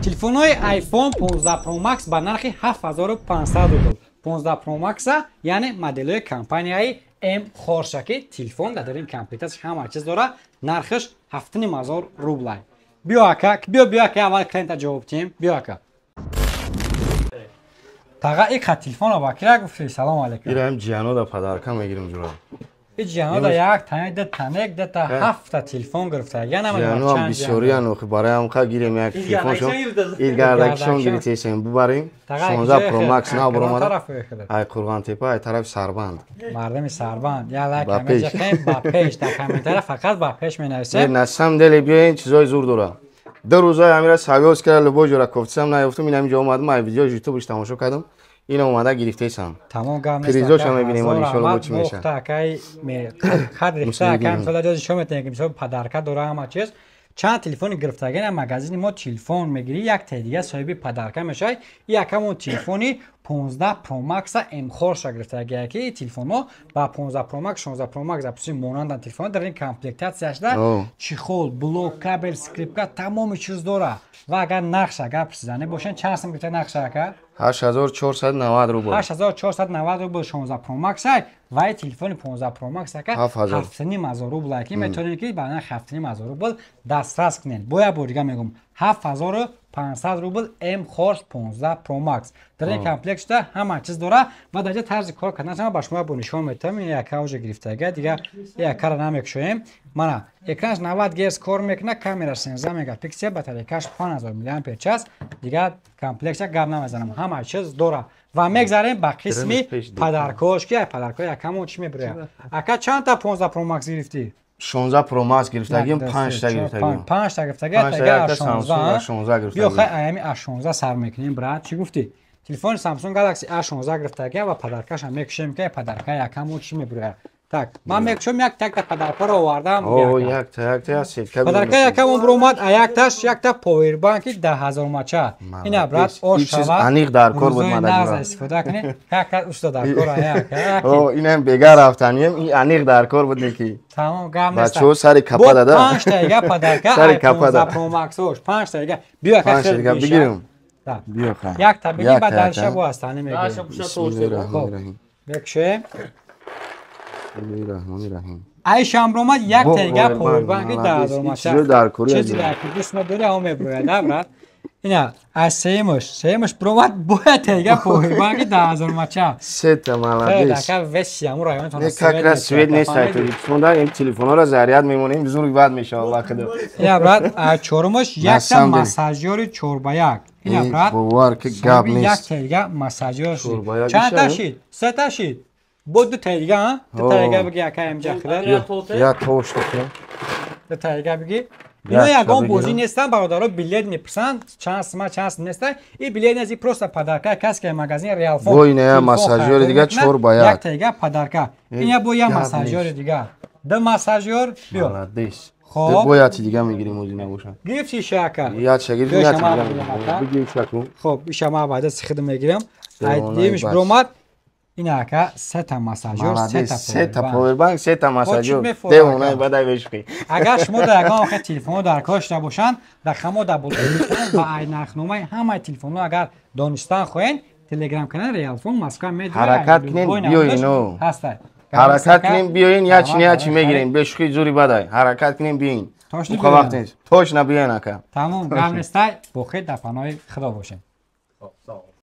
Телефонҳои iPhone 15 Pro Max ба нархи 7500 рубл. 15 Pro Max, яъне моделҳои компанияи М Хорша, ки телефон дар дарин комплектация ҳама чиз дора, нархаш 7500 рублай. Биё, ака, биё, биё, ака, аввал клиента ҷавоб тиҳем. Биё, ака. Таға, ика телефонро ба кира гуфтӣ? Салом алейкум. Ираем ҷиано да подарка мегирем, ҷура. И ҷиано да як тане, ду тане, дата ҳафта телефон гирифта. Я намедонам бисёриян, охи барои ҳамқа гирем як телефоншон. Идгардакишон гиритесем, бубарем. 16 Pro Max нав баромада. Ай Қурғонтепа, ай тарафи Сарбанд. Мардами Сарбанд, я лайк ҳамеҷақем ба пеш, дар комментария фақат ба пеш менависем. На самом деле биёен, чизои зур дора. Ду рӯзаи ҳамира савёз кара, любой ҷора кофтисам наёфтум, ин ҳамин ҷо омадам, ай видео ютубш тамошо кардам. Ина омада гирифтесам. Тамом, гап нест. Призоша мебинем, ҳол иншоалло, бо чӣ мешавад. Акай қадр рихта, акай, мисол ҷози шо метавонем, ки мисол подарка дора ҳама чиз. Чанд телефони гирифтагина магазини мо, телефон мегирӣ, як таи дига соҳиби подарка мешавад. Якамон телефони 15 Pro Max М Хорша гирифтагия, ки телефонҳо ба 15 Pro Max, 16 Pro Max запуси монандан. Телефон дар ин комплектацияшда чехол, блок, кабел, скрепка, тамоми чиз дора. Ва агар нархш агар пурсиданӣ бошанд, чанд сум гирифта нархша, ака? 8490 рубл. 8490 рубл 16 Pro Max ай. Ва и телефони 15 Pro Max, ака, 7500 рубл, ки метавонед, ки ба нархи 7500 рубл дастрас кунед. Бо як бор дига мегӯм: 7500 рубл М Хорс 15 Pro Max. Дар ин комплект шуда ҳама чиз дора. Ва дар ҷа тарзи кор кардан ба шумо бо нишон метавам. Ин яка уже гирифтага, дига якара намекушоем. Мана, экранаш 90 герц кор мекунад, камераш 13 мегапиксел, батарейкаш 5000 миллиампер час. Дига комплектша гап намезанам, ҳама чиз дора. Ва мегзарем ба қисми подаркош, ки подарко якамон чӣ мебирояд. Ака, чандта 15 Pro Max гирифтӣ? 16 Pro Max гирифтагим, 5 та гирифтагим. 5 та гирифтаги, тага 16. Биё, хай, аями A16 сар мекунем, брат. Чӣ гуфтӣ? Телефони Samsung Galaxy A16 гирифтаги ва подаркаша мекушем, ки подарка якамон чӣ мебирояд. Так, ман мекушам, як такта подаркаро овардам. О, якта, якта, сетка. Подарка якамон биромад, а якташ якта повербанки 10 000 мача. Ина, брат, ош шава. Аниқ дар кор буд. Мадад. Истифода кунед. Как уста дар кор аяк. О, инам бега рафтанем, ин аниқ дар кор буд неки. Тамом, гап нест. Бачо, сари капа дада. Панҷ та ига подарка. Сари капа да. Pro Max ош, панҷ та ига. Биё, ака, хел бигирем. Биё, ха. Як та бигир, баъд дальше бо астани мегирем. Бисмиллоҳир. Мекушем. Бисмиллоҳир. Айшам ромад як тега повербанки 10 000 мача. Чизи дар кори. Чизи дар кори дӯст надори, ҳамо меброяд, да, брат? Ина, аз сеюмаш бромад бояд тега повербанки 10 000 мача. Сета, молодец. Ака, веси ҳамун районтон. Как раз свет нест, Тоҷикистонда ин телефонҳоро заряд мемонем, зур бад мешавад, Аллоҳ худо. Ина, брат, чорумаш якта массажёри 4 ба 1. Ина, брат. Бовар ки, гап нест. Як тега массажёр шид. Чанд та шид? Се та шид. Бо ду та дига, ду та дига биги, ака, имҷа хӯрад. Я тош. Ду та дига биги. Ино ягон бозӣ нестан, бародаро, билет мепурсанд, чанд сима, чанд сим нестан. И билет нест, и просто подарка. Касе ки магазин Реалфон. Бо ина массажёри дига 4 ба 1. Як та дига подарка. Ина бо як массажёри дига. Ду массажёр, биё. Молодец. Хоб. Бо яти дига мегирем, ози набошад. Гирифти ша, ака? Ятша гирифтим, яти дига. Бигир шаку. Хоб, иша ма баъда сихид мегирам. Ай, димиш бромад. Ина, ака, сета массажёр, сета. Сета повербанк, сета массажёр, девонаи бадай бешқи. Агар шумо дар ягон охир телефонҳо дар кор шуда бошанд, рақамҳо дар боло ва ай нархномаи ҳамаи телефонҳо агар донистан хоҳед, телеграм канал Реалфон Москва. Ҳаракат кунем, биёин. Ҳаста. Ҳаракат кунем, биёин, ячи ячи мегирем, бешухи зури бадай. Ҳаракат кунем, биёин, вақт нест, точно биёин, ака. Тамом, гап нестай, бохир, дар паноҳи Худо бошем.